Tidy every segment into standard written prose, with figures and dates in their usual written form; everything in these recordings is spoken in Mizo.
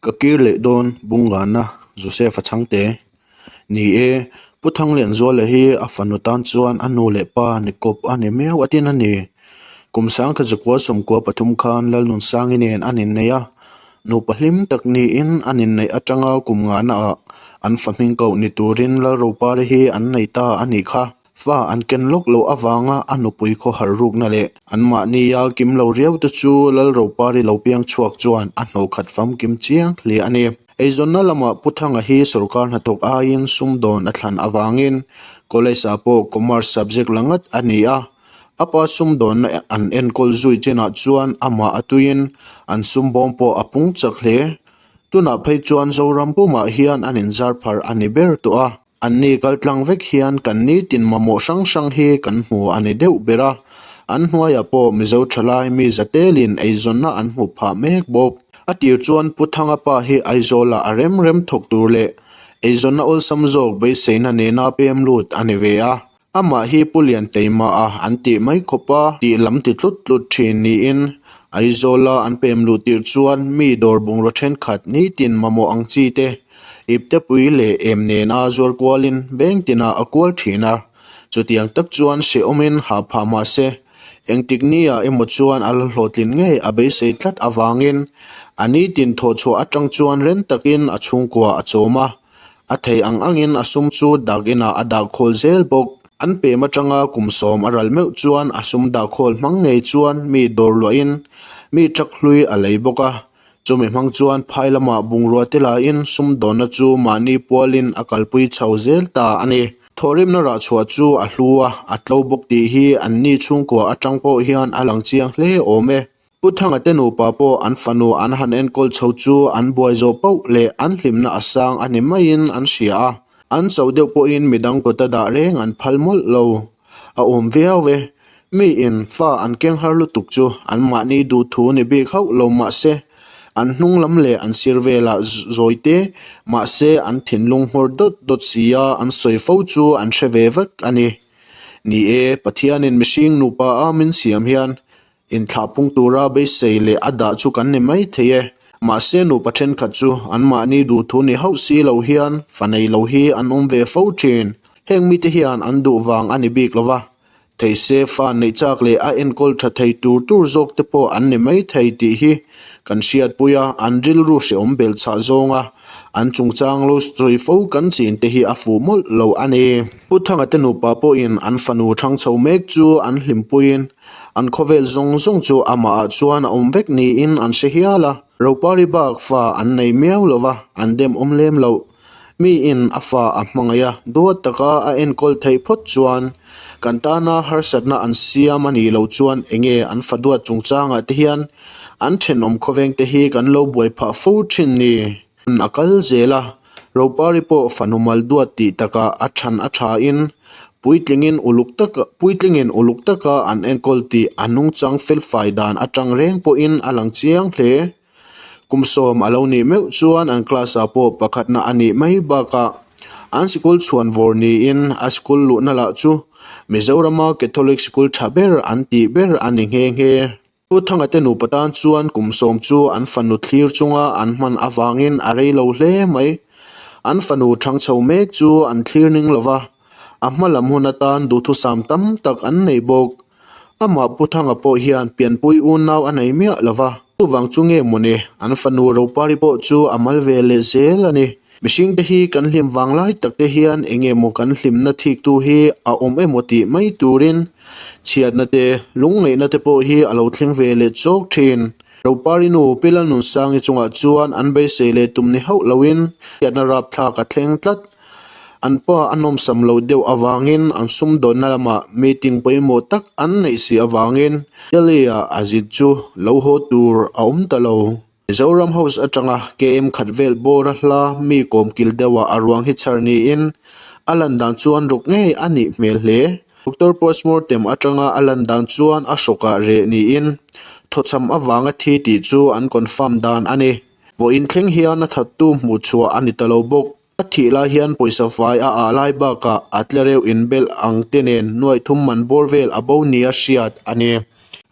Ka kir leh dawn Bungana Joseph-a chhangte. Ni e, Pu Thanglianzuala hi a fanu tan chuan a nu leh pa ni kawp a ni miau a tin a ni. Kum sangkhat zakua 13 khan Lalnunsangi nen an innei a, nupa hlim tak niin an inneih atanga kum ngahna ah an fa hming koh ni turin Lalropari hi an nei ta a nih kha. Fa an ken lawk loh avanga a nupui khawhar rukna leh anmahnia kim lo riau te chu Lalropari lo piang chhuak chuan a hnawhkhat famkim chiang hle a ni. Eizawnna lamah Pu Thanga hi sorkar hnathawk aiin sumdawn a thlan avangin college ah pawh commerce subject la ngat a ni a, a pa sumdawnna an enkawl zui chinah chuan amah a tuiin an sumbawm pawh a pung chak hle. Tunah phei chuan Zoram pumah hian an inzar phar a ni ber tawh a. Anni kaltlang vek hian kan nitin mamawh hrang hrang hi kan hmu a ni deuh ber a, an hnuaiah pawh Mizo thalai mi zatelin eizawnna an hmuh phah mek bawk. A tir chuan Pu Thanga pa hi Aizawlah a rem rem thawk tur leh eizawnna awlsam zawk beiseina nena pem lut a ni ve a. Amah hi Pu Lianteima-a an tih mai khawpa tih lam ti tlut tlut thin niin Aizawla an pem luh tirh chuan mi dawr bungraw thenkhat nitin mamawh ang chi te iptepui leh em nena zuar kualin veng tinah a kual thin a. Chutiang tak chuan hrehawmin hah phah mah se engtik nia emaw chuan a la hlawhtlin ngei a beisei tlat avangin a nitin thawhchhuah atang chuan ren takin a chhungkua a chawm a. A thei ang angin a sum chu dak inah a dah khawl zel bawk. An pem atanga kum sawm a ral meuh chuan a sum dah khawl hmang ngei chuan mi dawr luahin mi truck hlui a lei bawk a. Chumi hmang chuan phai lamah bungrua te laiin sumdawnna chu mahni pualin a kalpui chho zel ta a ni. Thawhrimna rah chhuah chu a hlu a, a tlo bawk tih hi anni chhungkua atang pawh hian a lang chiang hle awm e. Pu Thanga te nupa pawh an fanu an han enkawl chho chu an buai zawh pauh leh an hlimna a sang a ni maiin an hria a, an cho deuh pawhin midang kawta dah reng an phal mawlh lo. A awm viau e, miin fa an keng har lutuk chu anmahni duhthu ni bik hauh lo mahse, an hnung lam leh an sir velah zawi te mahse an thinlung nghawr dawt dawt sia an sawi fo chu an hre ve vek a ni. Ni e, Pathianin mihring nupa a min siam hian Inthlah pung tura beisei leh a dah chu kan ni mai thei e. Mahse nupa thenkhat chu anmahni duhthu ni hauh si lo hian fa nei lo hi an awm ve fo thin. Heng mite hian an duh vang a ni bik lo va, thei se fa neih chak leh a enkawl tha thei tur tur zawk te pawh an ni mai thei tih hi kan hriatpui a, an rilru hrehawm belchhah zawnga an chungchang lo sawi fo kan chin te hi a fuh mawlh lo a ni. Pu Thanga te nupa pawhin an fanu thang chho mek chu an hlimpuiin An khawvel zawng zawng chu amahah chuan a awm vek niin an hre hial a, Ropari bak fa an nei miau lo va, an dem awm lem loh. Miin a fa a hmangaih a, duat taka a enkawl theih phawt chuan kan tana harsatna an siam a nih loh chuan enge an fa duat chungchangah te hian an thenawm khawveng te hi kan lo buai phah fo thin ni. A kal zel a, Ropari pawh fanu mal duat tih takah a than a thain puitlingin uluk taka puitlingin uluk taka an enkawl tih a nungchang felfai dan atang reng pawhin a lang chiang hle. Kum sawm a lo nih meuh chuan an class ah pawh pakhatna a nih mai bakah an sikul chhuan vawr niin a sikul luhna lah chu Mizorama Catholic sikul tha ber an tih ber a ni nghe nghe. Pu Thanga te nupa tan chuan kum sawm chu an fanu thlir chunga an hman avangin a rei lo hle mai. An fanu thang chho mek chu an thlir ning lo va, a hma lam hun atan duhthusam tam tak an nei bawk. Amah Pu Thanga pawh hian pianpui unau a nei miah lo va, chuvang chu nge mawni an fanu Ropari pawh chu a mal ve leh zel a ni. Mihring te hi kan hlim vang lai tak te hian eng emaw kan hlimna thik tu hi a awm emaw tih mai turin chhiatna te, lungngaihna te pawh hi a lo thleng ve leh chawk thin. Ropari nu Pi Lalnunsangi chungah chuan an beisei leh tum ni hauh loin chhiatna rapthlak a thleng tlat. An pa a nawmsam lo deuh avangin an sumdawnna lamah meeting pawimawh tak an neih si avangin Delhi-ah a zit chu lo haw tur a awm ta lo. Mizoram House atanga KM khat vel bawra hla mi kawmkil deuhah a ruang hi chhar niin a lan dan chuan ruk ngei a nih hmel hle. Doctor postmortem atanga a lan dan chuan a hrawkah reh niin thawchham avanga thi tih chu an confirm dan a ni. Vawiin thleng hian a thattu hmuhchhuah a ni ta lo bawk. A thih lai hian pawisa fai a ah lai bakah a tlereuh inbelh ang te nen nuaih thum man bawr vel a bo nia hriat a ni.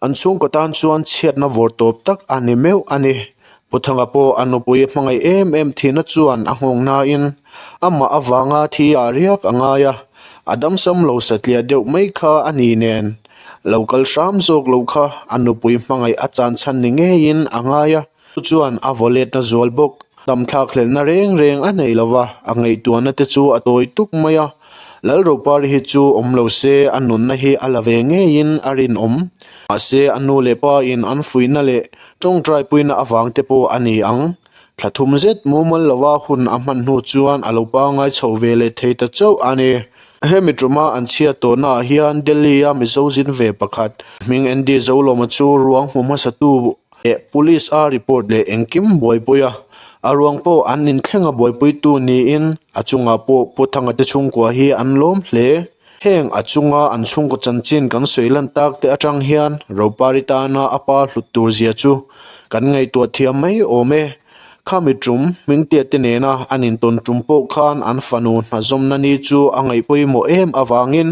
An chhungkaw tan chuan chhiatna vawr tawp tak a ni meuh a ni. Pu Thanga pawh a nupui hmangaih em em thihna chuan a nghawng nain amah avanga thi ah riak a ngai a, a damsam lo satliah deuh mai kha a ni nen. Lo kal hram zawk lo kha a nupui hmangaih a chan chhan ni ngeiin a ngai a, chu chuan a vaw letna zual bawk. Damthlak hlelhna reng reng a nei lo va, a ngaihtuahna te chu a tawi tuk mai a. Lalropari hi chu awm lo se a nunna hi a la ve ngeiin a rinawm. Mahse a nu leh pa in an fuihna leh Tawngtai puina avang te pawh a ni ang. Thla thum zet mumal lova hun a hman hnu chuan a lo pangngai chho ve leh thei ta chauh a ni. Hemi tuma an chhiat tawhnaah hian Delhi-a Mizo zin ve pakhat hming Andy Zolawma chu ruang hmu hmasatu leh Police-a report leh engkim buaipui a, a ruang pawh an inthlenga buaipuitu niin a chungah pawh Pu Thanga te chhungkua hi an lawm hle. Heng a chunga an chhungkaw chanchin kan sawi lan tak te atang hian Ropari tana a pa hlut tur zia chu kan ngaihtuah thiam mai awm e. Khami tum Hmingtea te nena an intawn tum pawh khan an fanu hnazawmna ni chu a ngaih pawimawh em avangin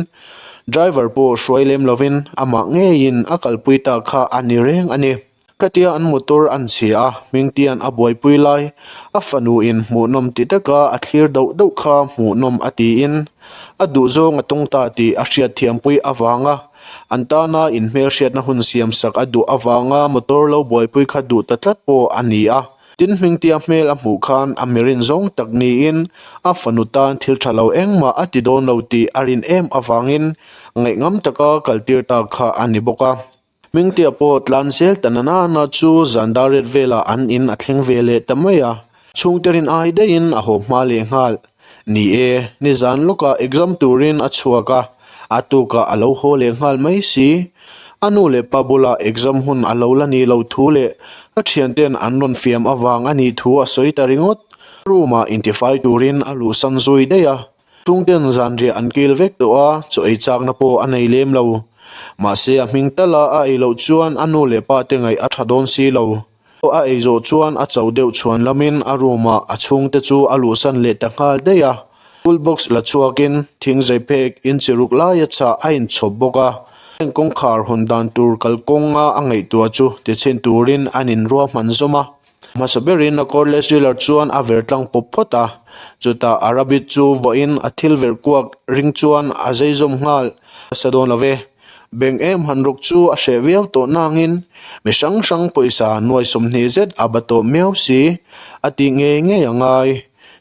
driver pawh hruai lem lovin amah ngeiin a kalpui ta kha a ni reng a ni. Khatia an motor an chhia a, Hmingtian a buaipui lai, a fanu in hmuhnawm ti taka a thlir dauh dauh kha hmuhnawm a tiin a duhzawng a tawng ta tih a hriatthiampui avanga an tana inhmelhriatna hun siamsak a duh avanga motor lo buaipui kha duh ta tlat pawh a ni a. Tin Hmingtia hmel a hmuh khan a mirin zawng tak niin a fanu tan thil tha lo engmah a ti dawn lo tih a rin em avangin ngaihngam taka kaltir ta kha a ni bawk a. Hmingtea pawh tlan zel ta na nana chu zan dar ret velah an in a thleng ve leh ta mai a, chhungte rin ai daihin a haw hma leh nghal. Ni e, nizan lawkah exam turin a chhuak a, a tukah a lo haw leh nghal mai si. A nu leh pa bulah exam hun a lo la nih loh thu leh a thianten an rawn fiam avang a nih thu a sawi ta ringawt. Room-ah intifai turin a luhsan zui daih a. Chhungten zanriah an kil vek tawh a, chaw ei chakna pawh a nei lem lo. Mahse a hming tala a ei loh chuan a nu leh pa te ngaih a tha dawn si lo. Chaw a ei zawh chuan a chauh deuh chhuan lamin a room ah a chhungte chu a luhsan leh ta nghal daih a. Tool box la chhuakin thingzai phek inchi ruk laia chah a inchhawp bawk a. Heng kawngkhar hawn dan tur kalkawnga a ngaihtuah chu tichhin turin an inruahman zawm a. Hmasa berin a cordless driller chuan a ver tlang pawp phawt a, chutah a rabbit chu vawiin a thil ver kuak ring chuan a zei zawm nghal a sa dawn lo ve. Beng em han ruk chu a hreh viau tawh nangin mi hrang hrang pawisa nuai 20 zet a ba tawh miau si a tih ngei ngei a ngai.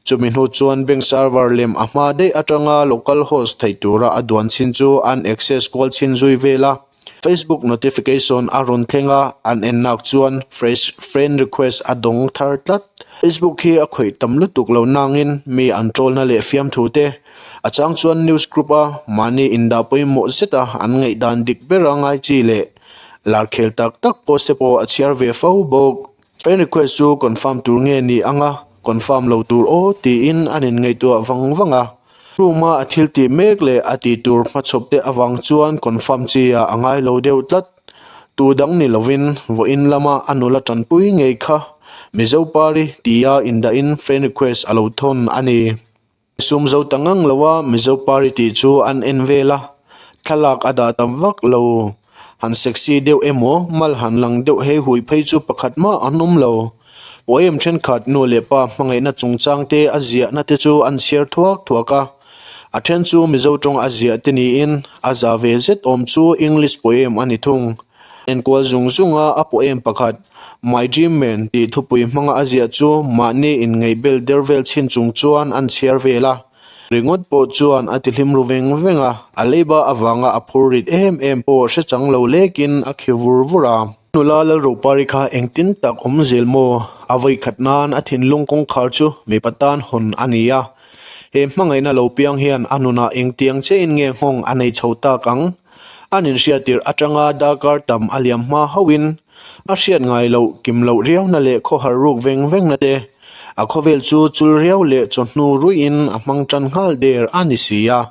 Chumi hnu chuan bank server lem a hma daih atanga local host theih tura a duan chin chu an access kual chhin zui vel a. Facebook notification a rawn thleng a, an en nak chuan fresh friend request a dawng thar tlat. Facebook hi a khawih tam lutuk lo nangin mi an troll na leh fiamthu te a chang chuan news group a mahni indah pawimawh zet a an ngaihdan dik ber a ngai chi leh lar khel tak tak post te pawh a chhiar ve fo bawk. Friend request chu confirm tur nge ni anga confirm lo tur aw tiin an inngaihtuah vang vang a. Room-a a thil tih mek leh a tih tur hmachhawp te avang chuan confirm chi ah a ngai lo deuh tlat. Tu dang ni lovin vawiin lama a nula tanpui ngei kha Mizo Pari tia indahin friend request a lo thawn a ni. Sum zo ta ngang lo a Mizo Pari tih chu an en vel a, thlalak a dah tam vak lo. Han sexy deuh emaw mal han lang deuh hei hui phei chu pakhat mah an awm lo. Poem thenkhat nu leh pa hmangaihna chungchang te a ziahna te chu an chhiar thuak thuak a, a then chu Mizo tawng a ziah te niin a za ve zet awm chu English poem a ni thung. Enkual zung zunga a poem pakhat My Dream Man tih thupui hmanga a ziah chu mahni inngaihbel der vel chhin chung chuan an chhiar vel a. Ringawt pawh chuan a ti hlim ru veng veng a, a leiba avanga a phur rit em em pawh hre chang lo lekin a khi vur vur a. Nula Lalropari kha engtin tak awm zel maw? A vawi khat nan a thinlung kawngkhar chu mipa tan hawn a ni a. He hmangaihna lo piang hian a nunah engtiang chein nge nghawng a nei chho tak ang? An inhriattirh atanga darkar tam a liam hma hauhin a hriat ngai loh kim loh riauna leh khawhar ruk veng vengna te a khawvel chu chul riau leh chawhnu ruihin a hmang tan nghal der a ni si a.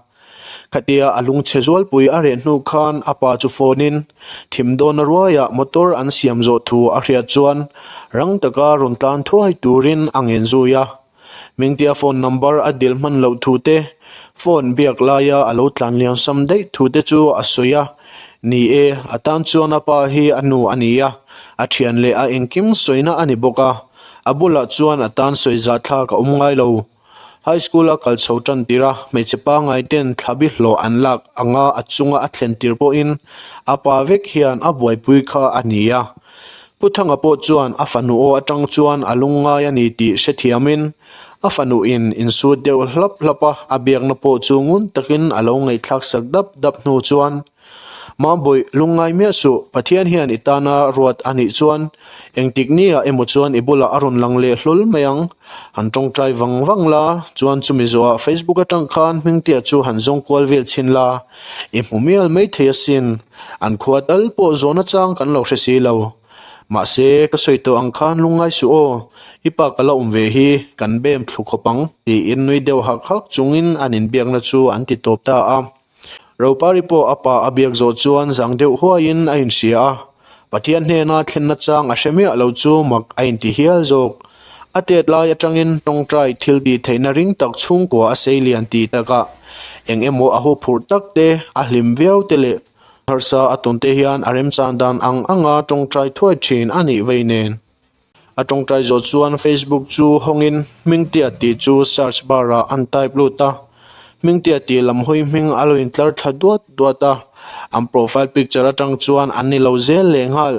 Khatia a lungchhe zualpui a reh hnu khan a pa chu phone in thim dawna ruaiah motor an siam zawh thu a hriat chuan rang taka rawn tlan thuai turin a ngen zui a. Hmingtea phone number a dil hman loh thu te, phone biak laia a lo tlan liam sam daih thu te chu a sawi a. Ni e, a tan chuan a pa hi a nu a ni a, a thian leh a engkim sawina a ni bawk a. A bulah chuan a tan sawi zahthlak a awm ngai lo. High school a kal chho tan tir a, hmeichhe pangngai ten thlabi hlawh an lak anga a chunga a thlen tir pawhin a pa vek hian a buaipui kha a ni a. Pu Thanga pawh chuan a fanu aw atang chuan a lungngai a ni tih hrethiamin a fanu in insut deuh hlap hlap a, a biakna pawh chu ngun takin a lo ngaihthlak sak dap dap hnu chuan Mambawi, lungngai miah suh, Pathian hian i tana ruat a nih chuan engtik nia emaw chuan i bulah a rawn lang leh hlawl mai ang. Han tawngtai vang vang la, chuan chumi zawhah Facebook atang khan Hmingtea chu han zawng kual vel chhin la, i hmu mial mai thei asin. An khua tal pawh zawhna chang kan lo hre si lo. Mahse, ka sawi tawh ang khan lungngai suh aw, i pa ka la awm ve hi, kan bem thlu khawp ang, tiin nui deuh hak hak chungin an inbiakna chu an ti tawp ta a. Ropari pawh a pa a biak zawh chuan zang deuh huaiin a inhria a, Pathian hnena thlenna chang a hre miah lo chu mak a inti hial zawk. A tet lai atangin tawngtai thil tih theihna ring tak chhungkua a sei lian tih takah eng emaw a huphurh tak te, a hlim viau te leh harsa a tawn te hian a remchan dan ang anga tawngtai thuai thin a nih vei nen. A tawngtai zawh chuan Facebook chu hawngin Hmingtea tih chu search bar ah an type lut a, Hmingtea tih lam hawi hming a lo intlar thla duat duat a, an profile picture atang chuan an ni lo zel leh nghal.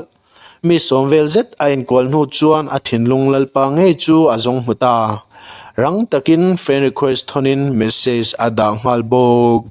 Mi sawm vel zet a inkual hnu chuan a thinlung lalpa ngei chu a zawng hmu ta. Rang takin friend request thawnin message a dah nghal bawk.